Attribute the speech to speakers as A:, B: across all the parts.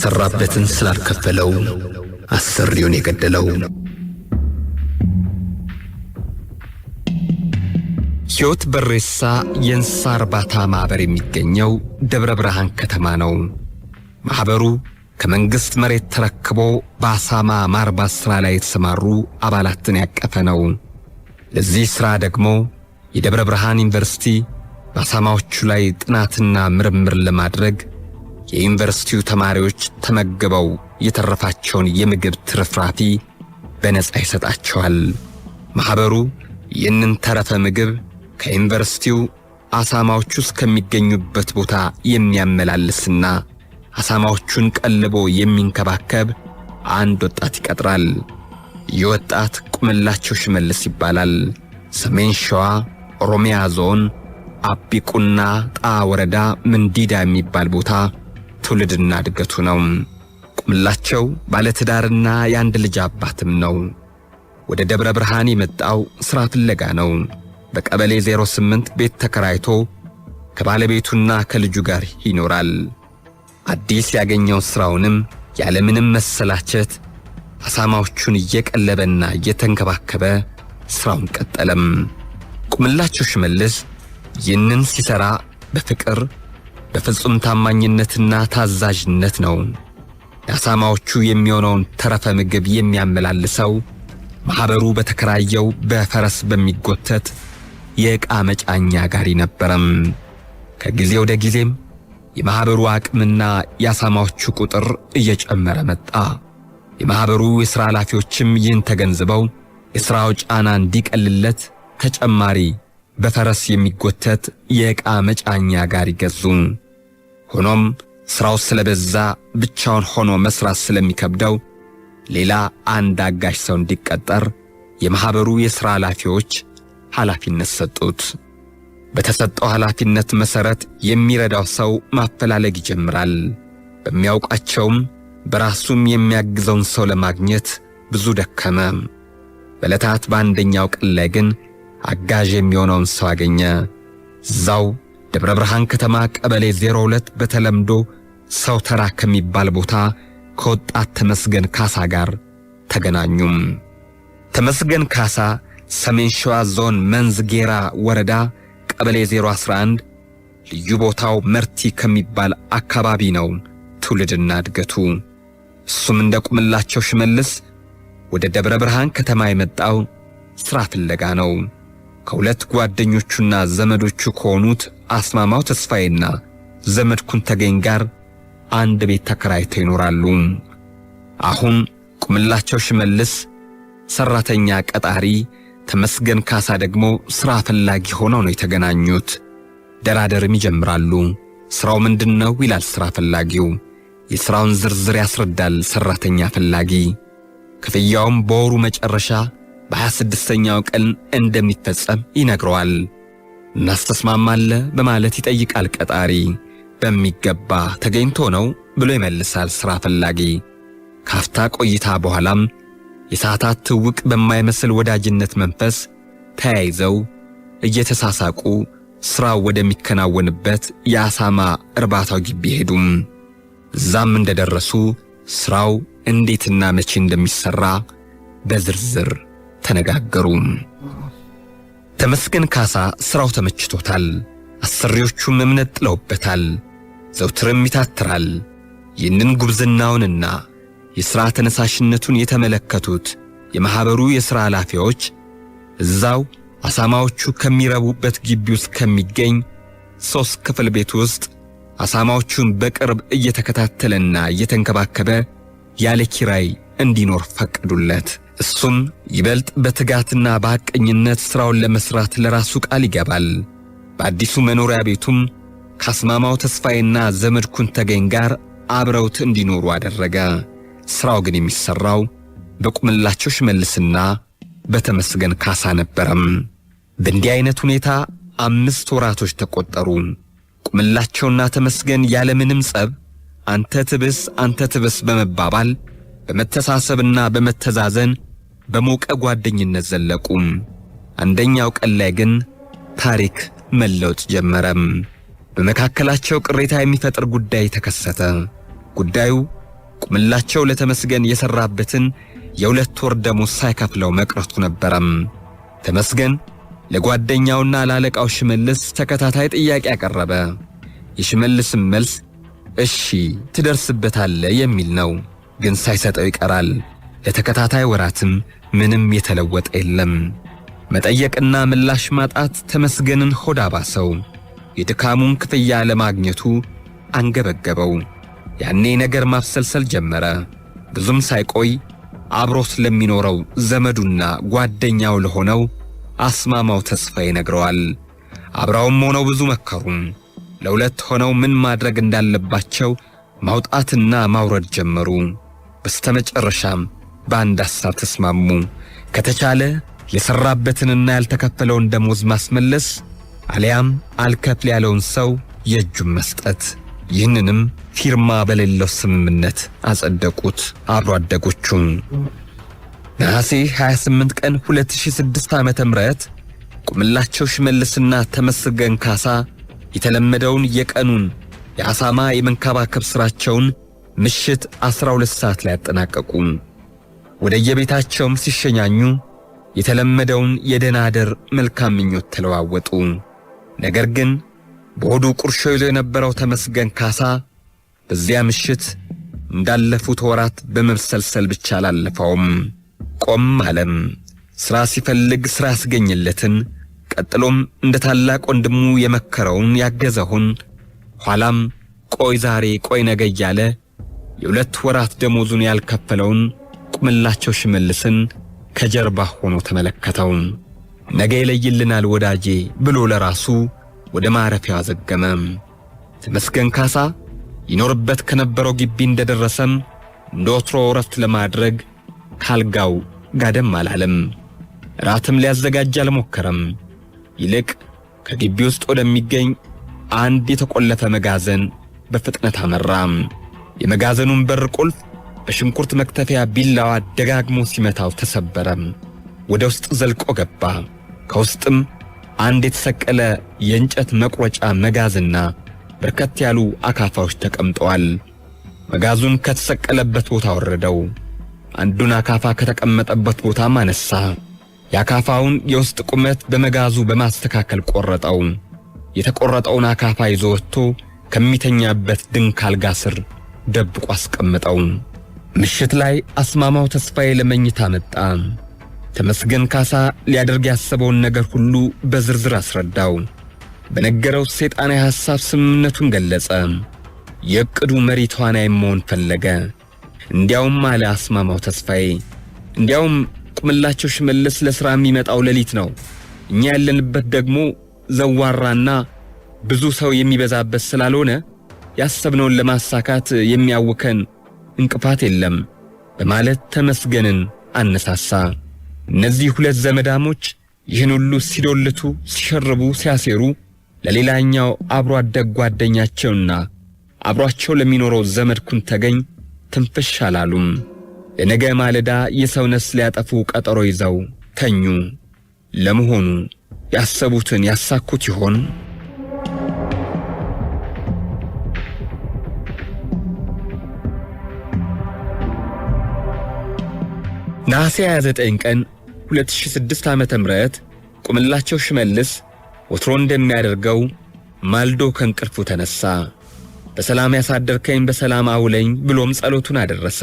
A: የሠራበትን ስላልከፈለው አሰሪውን የገደለው። ሕይወት በሬሳ የእንስሳ እርባታ ማኅበር የሚገኘው ደብረ ብርሃን ከተማ ነው። ማኅበሩ ከመንግሥት መሬት ተረክቦ በአሳማ ማርባት ሥራ ላይ የተሰማሩ አባላትን ያቀፈ ነው። ለዚህ ሥራ ደግሞ የደብረ ብርሃን ዩኒቨርሲቲ በአሳማዎቹ ላይ ጥናትና ምርምር ለማድረግ የዩኒቨርሲቲው ተማሪዎች ተመግበው የተረፋቸውን የምግብ ትርፍራፊ በነፃ ይሰጣቸዋል። ማኅበሩ ይህንን ተረፈ ምግብ ከዩኒቨርሲቲው አሳማዎቹ እስከሚገኙበት ቦታ የሚያመላልስና አሳማዎቹን ቀልቦ የሚንከባከብ አንድ ወጣት ይቀጥራል። ይህ ወጣት ቁምላቸው ሽመልስ ይባላል። ሰሜን ሸዋ ኦሮሚያ ዞን አቢቁና ጣ ወረዳ ምንዲዳ የሚባል ቦታ ትውልድና እድገቱ ነው። ቁምላቸው ባለትዳርና የአንድ ልጅ አባትም ነው። ወደ ደብረ ብርሃን የመጣው ሥራ ፍለጋ ነው። በቀበሌ 08 ቤት ተከራይቶ ከባለቤቱና ከልጁ ጋር ይኖራል። አዲስ ያገኘው ሥራውንም ያለምንም መሰላቸት አሳማዎቹን እየቀለበና እየተንከባከበ ሥራውን ቀጠለም። ቁምላቸው ሽመልስ ይህንን ሲሠራ በፍቅር በፍጹም ታማኝነትና ታዛዥነት ነው። ለአሳማዎቹ የሚሆነውን ተረፈ ምግብ የሚያመላልሰው ማኅበሩ በተከራየው በፈረስ በሚጎተት የዕቃ መጫኛ ጋሪ ነበረም። ከጊዜ ወደ ጊዜም የማኅበሩ አቅምና የአሳማዎቹ ቁጥር እየጨመረ መጣ። የማኅበሩ የሥራ ኃላፊዎችም ይህን ተገንዝበው የሥራው ጫና እንዲቀልለት ተጨማሪ በፈረስ የሚጎተት የዕቃ መጫኛ ጋሪ ገዙ። ሆኖም ሥራው ስለበዛ ብቻውን ሆኖ መሥራት ስለሚከብደው ሌላ አንድ አጋዥ ሰው እንዲቀጠር የማኅበሩ የሥራ ኃላፊዎች ኃላፊነት ሰጡት። በተሰጠው ኃላፊነት መሠረት የሚረዳው ሰው ማፈላለግ ይጀምራል። በሚያውቃቸውም በራሱም የሚያግዘውን ሰው ለማግኘት ብዙ ደከመ። በዕለታት በአንደኛው ቀን ላይ ግን አጋዥ የሚሆነውን ሰው አገኘ። እዛው ደብረ ብርሃን ከተማ ቀበሌ 02 በተለምዶ ሰው ተራ ከሚባል ቦታ ከወጣት ተመስገን ካሳ ጋር ተገናኙም። ተመስገን ካሳ ሰሜን ሸዋ ዞን መንዝ ጌራ ወረዳ ቀበሌ 011 ልዩ ቦታው መርቲ ከሚባል አካባቢ ነው ትውልድና እድገቱ። እሱም እንደ ቁምላቸው ሽመልስ ወደ ደብረ ብርሃን ከተማ የመጣው ሥራ ፍለጋ ነው። ከሁለት ጓደኞቹና ዘመዶቹ ከሆኑት አስማማው ተስፋዬና ዘመድኩን ተገኝ ጋር አንድ ቤት ተከራይተው ይኖራሉ። አሁን ቁምላቸው ሽመልስ ሰራተኛ ቀጣሪ፣ ተመስገን ካሳ ደግሞ ሥራ ፈላጊ ሆነው ነው የተገናኙት። ደራደርም ይጀምራሉ። ሥራው ምንድነው ይላል ሥራ ፈላጊው። የሥራውን ዝርዝር ያስረዳል ሠራተኛ ፈላጊ። ክፍያውም በወሩ መጨረሻ በ26ኛው ቀን እንደሚፈጸም ይነግረዋል። እናስተስማማለ በማለት ይጠይቃል ቀጣሪ። በሚገባ ተገኝቶ ነው ብሎ ይመልሳል ሥራ ፈላጊ። ካፍታ ቆይታ በኋላም የሰዓታት ትውቅ በማይመስል ወዳጅነት መንፈስ ተያይዘው እየተሳሳቁ ሥራው ወደሚከናወንበት የአሳማ እርባታው ግቢ ሄዱም። እዛም እንደደረሱ ሥራው እንዴትና መቼ እንደሚሠራ በዝርዝር ተነጋገሩ። ተመስገን ካሳ ሥራው ተመችቶታል። አሰሪዎቹም እምነት ጥለውበታል። ዘውትርም ይታትራል። ይህንን ጉብዝናውንና የሥራ ተነሳሽነቱን የተመለከቱት የማኅበሩ የሥራ ኃላፊዎች እዛው አሳማዎቹ ከሚረቡበት ግቢ ውስጥ ከሚገኝ 3 ክፍል ቤት ውስጥ አሳማዎቹን በቅርብ እየተከታተለና እየተንከባከበ ያለ ኪራይ እንዲኖር ፈቀዱለት። እሱም ይበልጥ በትጋትና በሐቀኝነት ሥራውን ለመሥራት ለራሱ ቃል ይገባል። በአዲሱ መኖሪያ ቤቱም ካስማማው ተስፋዬና ዘመድኩን ተገኝ ጋር አብረውት እንዲኖሩ አደረገ። ሥራው ግን የሚሠራው በቁምላቸው ሽመልስና በተመስገን ካሳ ነበረም። በእንዲህ አይነት ሁኔታ 5 ወራቶች ተቆጠሩ። ቁምላቸውና ተመስገን ያለምንም ጸብ አንተ ትብስ አንተ ትብስ በመባባል በመተሳሰብና በመተዛዘን በሞቀ ጓደኝነት ዘለቁ። አንደኛው ቀን ላይ ግን ታሪክ መለወጥ ጀመረም። በመካከላቸው ቅሬታ የሚፈጥር ጉዳይ ተከሰተ። ጉዳዩ ቁምላቸው ለተመስገን የሰራበትን የ2 ወር ደሞዝ ሳይከፍለው መቅረቱ ነበረም። ተመስገን ለጓደኛውና ለአለቃው ሽመልስ ተከታታይ ጥያቄ አቀረበ። የሽመልስም መልስ እሺ ትደርስበታለህ የሚል ነው። ግን ሳይሰጠው ይቀራል። ለተከታታይ ወራትም ምንም የተለወጠ የለም። መጠየቅና ምላሽ ማጣት ተመስገንን ሆድ አባሰው። የድካሙን ክፍያ ለማግኘቱ አንገበገበው። ያኔ ነገር ማብሰልሰል ጀመረ። ብዙም ሳይቆይ አብሮት ለሚኖረው ዘመዱና ጓደኛው ለሆነው አስማማው ተስፋ ይነግረዋል። አብረውም ሆነው ብዙ መከሩ። ለሁለት ሆነው ምን ማድረግ እንዳለባቸው ማውጣትና ማውረድ ጀመሩ። በስተመጨረሻም በአንድ ሐሳብ ተስማሙ። ከተቻለ የሠራበትንና ያልተከፈለውን ደሞዝ ማስመለስ፣ አሊያም አልከፍል ያለውን ሰው የእጁን መስጠት። ይህንንም ፊርማ በሌለው ስምምነት አጸደቁት አብሮ አደጎቹም። ነሐሴ 28 ቀን 2006 ዓ.ም ቁምላቸው ሽመልስና ተመስገን ካሳ የተለመደውን የቀኑን የአሳማ የመንከባከብ ሥራቸውን ምሽት 12 ሰዓት ላይ አጠናቀቁ። ወደየቤታቸውም ሲሸኛኙ የተለመደውን የደህና አደር መልካም ምኞት ተለዋወጡ። ነገር ግን በሆዱ ቁርሾ ይዞ የነበረው ተመስገን ካሳ በዚያ ምሽት እንዳለፉት ወራት በመብሰልሰል ብቻ አላለፈውም። ቆም አለም። ሥራ ሲፈልግ ሥራ ያስገኝለትን፣ ቀጥሎም እንደ ታላቅ ወንድሙ የመከረውን ያገዘውን፣ ኋላም ቆይ ዛሬ ቆይ ነገ እያለ የ2 ወራት ደሞዙን ያልከፈለውን ቁምላቸው ሽመልስን ከጀርባ ሆኖ ተመለከተው። ነገ ይለይልናል ወዳጄ ብሎ ለራሱ ወደ ማረፊያው አዘገመ። ተመስገን ካሳ ይኖርበት ከነበረው ግቢ እንደደረሰም እንደ ወትሮ እረፍት ለማድረግ ካልጋው ጋደም አላለም። ራትም ሊያዘጋጅ አልሞከረም። ይልቅ ከግቢ ውስጥ ወደሚገኝ አንድ የተቆለፈ መጋዘን በፍጥነት አመራ። የመጋዘኑን በር ቁልፍ በሽንኩርት መክተፊያ ቢላዋ ደጋግሞ ሲመታው ተሰበረ። ወደ ውስጥ ዘልቆ ገባ። ከውስጥም አንድ የተሰቀለ የእንጨት መቁረጫ መጋዝና በርከት ያሉ አካፋዎች ተቀምጠዋል። መጋዙን ከተሰቀለበት ቦታ ወረደው። አንዱን አካፋ ከተቀመጠበት ቦታም አነሳ። የአካፋውን የውስጥ ቁመት በመጋዙ በማስተካከል ቆረጠው። የተቆረጠውን አካፋ ይዞ ወጥቶ ከሚተኛበት ድንክ አልጋ ስር ደብቆ አስቀምጠው። ምሽት ላይ አስማማው ተስፋዬ ለመኝታ መጣ። ተመስገን ካሳ ሊያደርግ ያሰበውን ነገር ሁሉ በዝርዝር አስረዳው። በነገረው ሰይጣናዊ ሐሳብ ስምምነቱን ገለጸ። የዕቅዱ መሪ ተዋናይ መሆን ፈለገ። እንዲያውም አለ አስማማው ተስፋዬ፣ እንዲያውም ቁምላቸው ሽመልስ ለሥራ የሚመጣው ሌሊት ነው። እኛ ያለንበት ደግሞ ዘዋራና ብዙ ሰው የሚበዛበት ስላልሆነ ያሰብነውን ለማሳካት የሚያውከን እንቅፋት የለም በማለት ተመስገንን አነሳሳ። እነዚህ ሁለት ዘመዳሞች ይህን ሁሉ ሲዶልቱ፣ ሲሸርቡ፣ ሲያሴሩ ለሌላኛው አብሮ አደግ ጓደኛቸውና አብሯቸው ለሚኖረው ዘመድኩን ተገኝ ትንፍሽ አላሉም። ለነገ ማለዳ የሰው ነፍስ ሊያጠፉ ቀጠሮ ይዘው ተኙ። ለመሆኑ ያሰቡትን ያሳኩት ይሆን? ነሐሴ 29 ቀን 2006 ዓመተ ምህረት ቁምላቸው ሽመልስ ወትሮ እንደሚያደርገው ማልዶ ከእንቅልፉ ተነሳ። በሰላም ያሳደርከኝ በሰላም አውለኝ ብሎም ጸሎቱን አደረሰ።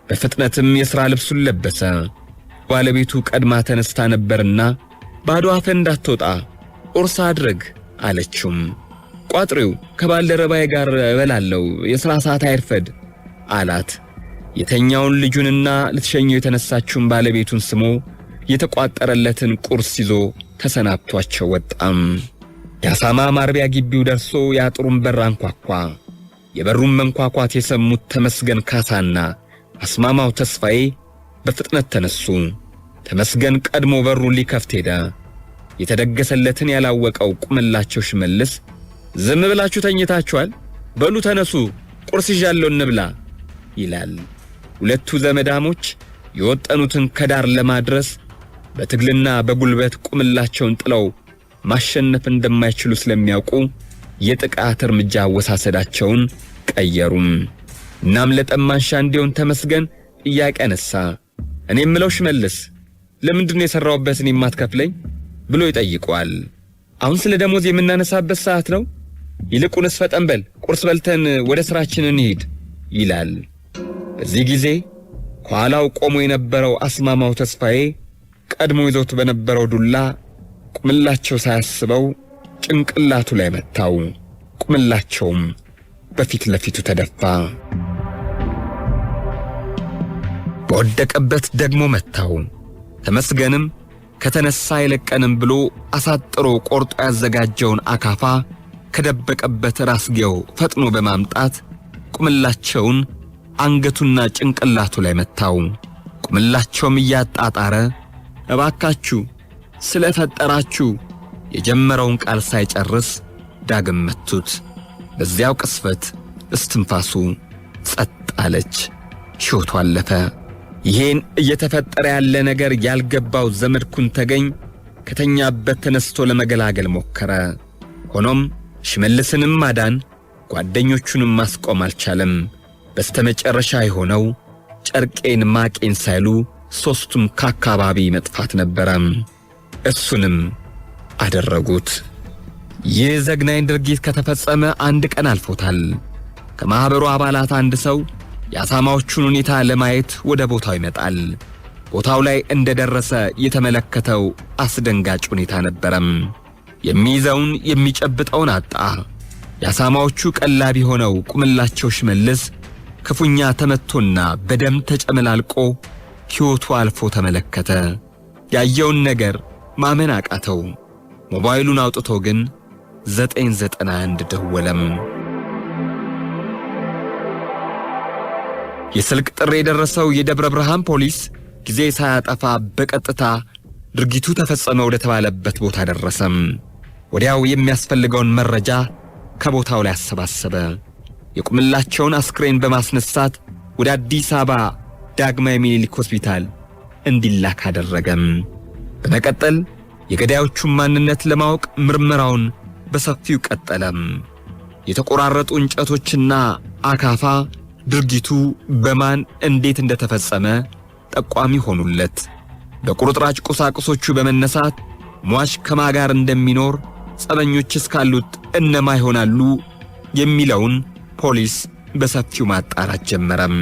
A: በፍጥነትም የሥራ ልብሱን ለበሰ። ባለቤቱ ቀድማ ተነስታ ነበርና ባዶ አፍህን እንዳትወጣ ቁርስ አድርግ አለችውም። ቋጥሪው ከባልደረባዬ ጋር እበላለሁ፣ የሥራ ሰዓት አይርፈድ አላት። የተኛውን ልጁንና ልትሸኘው የተነሳችውን ባለቤቱን ስሞ የተቋጠረለትን ቁርስ ይዞ ተሰናብቷቸው ወጣም። የአሳማ ማርቢያ ግቢው ደርሶ የአጥሩን በር አንኳኳ። የበሩን መንኳኳት የሰሙት ተመስገን ካሳና አስማማው ተስፋዬ በፍጥነት ተነሱ። ተመስገን ቀድሞ በሩን ሊከፍት ሄደ። የተደገሰለትን ያላወቀው ቁምላቸው ሽመልስ ዝም ብላችሁ ተኝታችኋል፣ በሉ ተነሱ፣ ቁርስ ይዣለሁ እንብላ ይላል። ሁለቱ ዘመዳሞች የወጠኑትን ከዳር ለማድረስ በትግልና በጉልበት ቁምላቸውን ጥለው ማሸነፍ እንደማይችሉ ስለሚያውቁ የጥቃት እርምጃ አወሳሰዳቸውን ቀየሩም። እናም ለጠብ ማንሻ እንዲሆን ተመስገን ጥያቄ አነሳ። እኔ የምለው ሽመልስ፣ ለምንድን ነው የሠራሁበትን የማትከፍለኝ ብሎ ይጠይቀዋል። አሁን ስለ ደሞዝ የምናነሳበት ሰዓት ነው? ይልቁንስ ፈጠን በል፣ ቁርስ በልተን ወደ ሥራችን እንሂድ ይላል። በዚህ ጊዜ ከኋላው ቆሞ የነበረው አስማማው ተስፋዬ ቀድሞ ይዞት በነበረው ዱላ ቁምላቸው ሳያስበው ጭንቅላቱ ላይ መታው። ቁምላቸውም በፊት ለፊቱ ተደፋ። በወደቀበት ደግሞ መታው። ተመስገንም ከተነሳ አይለቀንም ብሎ አሳጥሮ ቆርጦ ያዘጋጀውን አካፋ ከደበቀበት ራስጌው ፈጥኖ በማምጣት ቁምላቸውን አንገቱና ጭንቅላቱ ላይ መታው። ቁምላቸውም እያጣጣረ እባካችሁ ስለፈጠራችሁ የጀመረውን ቃል ሳይጨርስ ዳግም መቱት። በዚያው ቅስፈት እስትንፋሱ ጸጥ አለች፣ ሕይወቱ አለፈ። ይሄን እየተፈጠረ ያለ ነገር ያልገባው ዘመድኩን ተገኝ ከተኛበት ተነስቶ ለመገላገል ሞከረ። ሆኖም ሽመልስንም ማዳን ጓደኞቹንም ማስቆም አልቻለም። በስተመጨረሻ የሆነው ጨርቄን ማቄን ሳይሉ ሦስቱም ከአካባቢ መጥፋት ነበረ። እሱንም አደረጉት። ይህ ዘግናኝ ድርጊት ከተፈጸመ አንድ ቀን አልፎታል። ከማኅበሩ አባላት አንድ ሰው የአሳማዎቹን ሁኔታ ለማየት ወደ ቦታው ይመጣል። ቦታው ላይ እንደደረሰ የተመለከተው አስደንጋጭ ሁኔታ ነበረም። የሚይዘውን የሚጨብጠውን አጣ። የአሳማዎቹ ቀላቢ ሆነው ቁምላቸው ሽመልስ ክፉኛ ተመቶና በደም ተጨመላልቆ ሕይወቱ አልፎ ተመለከተ። ያየውን ነገር ማመን አቃተው። ሞባይሉን አውጥቶ ግን 991 ደወለም። የስልክ ጥሪ የደረሰው የደብረ ብርሃን ፖሊስ ጊዜ ሳያጠፋ በቀጥታ ድርጊቱ ተፈጸመ ወደ ተባለበት ቦታ ደረሰም። ወዲያው የሚያስፈልገውን መረጃ ከቦታው ላይ አሰባሰበ። የቁምላቸውን አስክሬን በማስነሳት ወደ አዲስ አበባ ዳግማዊ ምኒልክ ሆስፒታል እንዲላክ አደረገም። በመቀጠል የገዳዮቹን ማንነት ለማወቅ ምርመራውን በሰፊው ቀጠለም። የተቆራረጡ እንጨቶችና አካፋ ድርጊቱ በማን እንዴት እንደተፈጸመ ጠቋሚ ሆኑለት። በቁርጥራጭ ቁሳቁሶቹ በመነሳት ሟች ከማ ጋር እንደሚኖር፣ ጸበኞች እስካሉት እነማ ይሆናሉ የሚለውን ፖሊስ በሰፊው ማጣራት ጀመረም።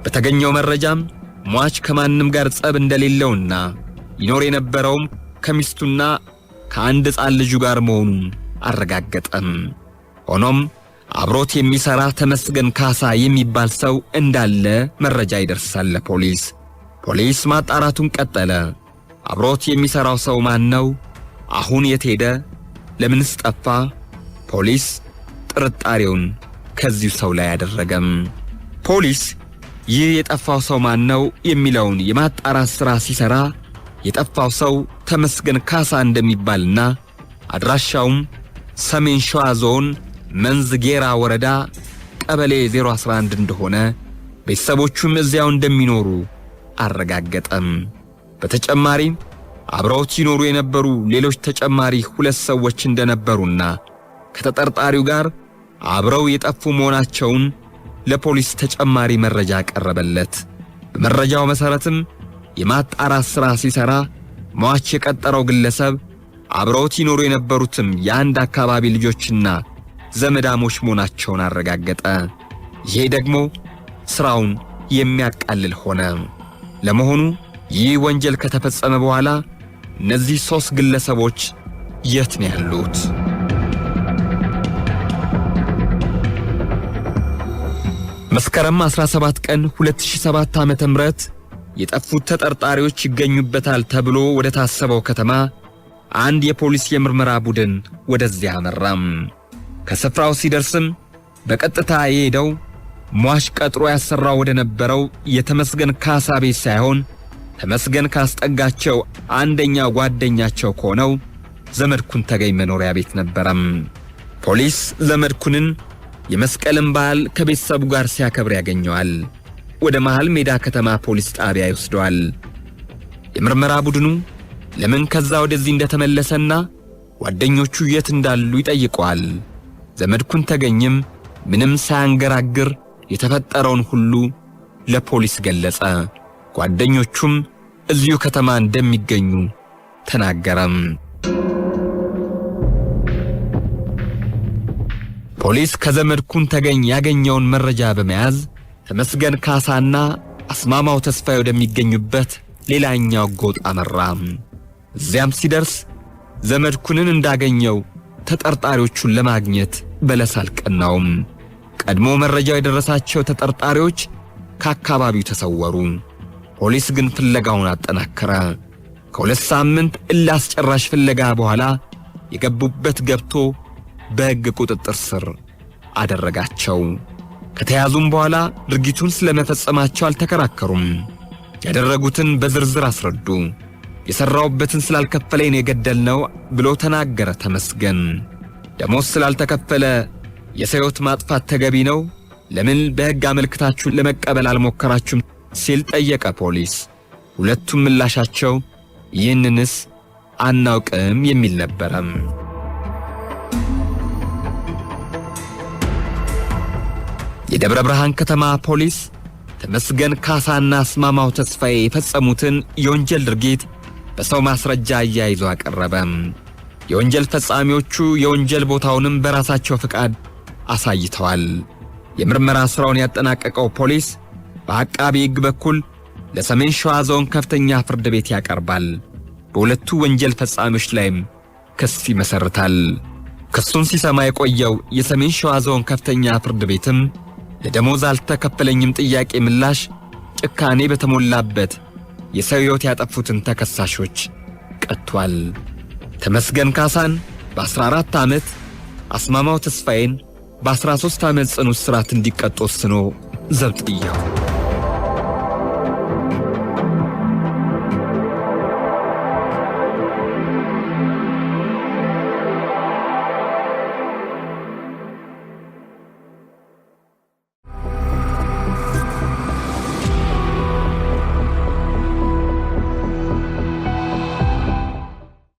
A: በተገኘው መረጃም ሟች ከማንም ጋር ጸብ እንደሌለውና ይኖር የነበረውም ከሚስቱና ከአንድ ሕፃን ልጁ ጋር መሆኑን አረጋገጠም። ሆኖም አብሮት የሚሠራ ተመስገን ካሳ የሚባል ሰው እንዳለ መረጃ ይደርሳል ለፖሊስ። ፖሊስ ማጣራቱን ቀጠለ። አብሮት የሚሠራው ሰው ማን ነው? አሁን የት ሄደ? ለምንስ ጠፋ? ፖሊስ ጥርጣሬውን ከዚሁ ሰው ላይ አደረገም። ፖሊስ ይህ የጠፋው ሰው ማን ነው የሚለውን የማጣራት ሥራ ሲሠራ የጠፋው ሰው ተመስገን ካሳ እንደሚባልና አድራሻውም ሰሜን ሸዋ ዞን መንዝ ጌራ ወረዳ ቀበሌ 011 እንደሆነ ቤተሰቦቹም እዚያው እንደሚኖሩ አረጋገጠም። በተጨማሪም አብረውት ይኖሩ የነበሩ ሌሎች ተጨማሪ ሁለት ሰዎች እንደነበሩና ከተጠርጣሪው ጋር አብረው የጠፉ መሆናቸውን ለፖሊስ ተጨማሪ መረጃ ቀረበለት። በመረጃው መሠረትም የማጣራት ሥራ ሲሠራ ሟች የቀጠረው ግለሰብ አብረውት ይኖሩ የነበሩትም የአንድ አካባቢ ልጆችና ዘመዳሞች መሆናቸውን አረጋገጠ። ይሄ ደግሞ ሥራውን የሚያቃልል ሆነ። ለመሆኑ ይህ ወንጀል ከተፈጸመ በኋላ እነዚህ ሦስት ግለሰቦች የት ነው ያሉት? መስከረም 17 ቀን 2007 ዓ.ም የጠፉት ተጠርጣሪዎች ይገኙበታል ተብሎ ወደ ታሰበው ከተማ አንድ የፖሊስ የምርመራ ቡድን ወደዚያ አመራም። ከስፍራው ሲደርስም በቀጥታ የሄደው ሟች ቀጥሮ ያሰራው ወደ ነበረው የተመስገን ካሳ ቤት ሳይሆን ተመስገን ካስጠጋቸው አንደኛ ጓደኛቸው ከሆነው ዘመድኩን ተገኝ መኖሪያ ቤት ነበረም። ፖሊስ ዘመድኩንን የመስቀልን በዓል ከቤተሰቡ ጋር ሲያከብር ያገኘዋል። ወደ መሃል ሜዳ ከተማ ፖሊስ ጣቢያ ይወስደዋል። የምርመራ ቡድኑ ለምን ከዛ ወደዚህ እንደተመለሰና ጓደኞቹ የት እንዳሉ ይጠይቀዋል። ዘመድኩን ተገኝም ምንም ሳያንገራግር የተፈጠረውን ሁሉ ለፖሊስ ገለጸ። ጓደኞቹም እዚሁ ከተማ እንደሚገኙ ተናገረም። ፖሊስ ከዘመድኩን ተገኝ ያገኘውን መረጃ በመያዝ ተመስገን ካሳና አስማማው ተስፋዬ ወደሚገኙበት ሌላኛው ጎጥ አመራ። እዚያም ሲደርስ ዘመድኩንን እንዳገኘው ተጠርጣሪዎቹን ለማግኘት በለስ አልቀናውም። ቀድሞ መረጃው የደረሳቸው ተጠርጣሪዎች ከአካባቢው ተሰወሩ። ፖሊስ ግን ፍለጋውን አጠናከረ። ከ2 ሳምንት እልህ አስጨራሽ ፍለጋ በኋላ የገቡበት ገብቶ በሕግ ቁጥጥር ስር አደረጋቸው። ከተያዙም በኋላ ድርጊቱን ስለመፈጸማቸው አልተከራከሩም። ያደረጉትን በዝርዝር አስረዱ። የሠራውበትን ስላልከፈለኝ ነው የገደልነው ብሎ ተናገረ ተመስገን። ደሞዝ ስላልተከፈለ የሰው ሕይወት ማጥፋት ተገቢ ነው? ለምን በሕግ አመልክታችሁ ለመቀበል አልሞከራችሁም? ሲል ጠየቀ ፖሊስ። ሁለቱም ምላሻቸው ይህንንስ አናውቅም የሚል ነበረም። የደብረ ብርሃን ከተማ ፖሊስ ተመስገን ካሳና አስማማው ተስፋዬ የፈጸሙትን የወንጀል ድርጊት በሰው ማስረጃ አያይዞ አቀረበ። የወንጀል ፈጻሚዎቹ የወንጀል ቦታውንም በራሳቸው ፍቃድ አሳይተዋል። የምርመራ ሥራውን ያጠናቀቀው ፖሊስ በአቃቢ ሕግ በኩል ለሰሜን ሸዋ ዞን ከፍተኛ ፍርድ ቤት ያቀርባል። በሁለቱ ወንጀል ፈጻሚዎች ላይም ክስ ይመሰርታል። ክሱን ሲሰማ የቆየው የሰሜን ሸዋ ዞን ከፍተኛ ፍርድ ቤትም ለደሞዝ አልተከፈለኝም ጥያቄ ምላሽ ጭካኔ በተሞላበት የሰው ሕይወት ያጠፉትን ተከሳሾች ቀጥቷል። ተመስገን ካሳን በ14 ዓመት፣ አስማማው ተስፋዬን በ13 ዓመት ጽኑ እስራት እንዲቀጡ ወስኖ ዘብጥያው